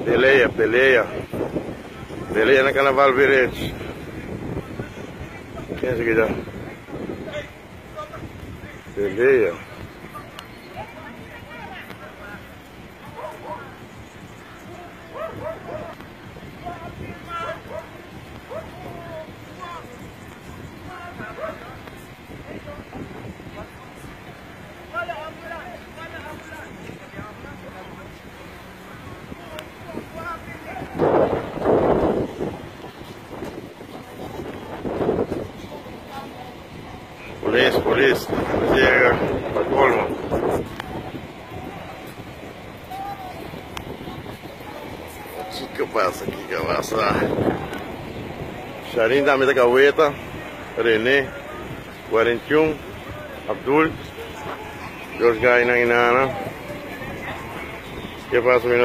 Pelea, pelea. Pelea na Carnaval Village. Ken esaki ta? Pelea. Polis, polis, llega pa colmo. Kiko pasa, kiko pasa? Sharin tambe ta kaweta, Rene, 41, Abdul, dos gainan y nana. Ke pasa mi no?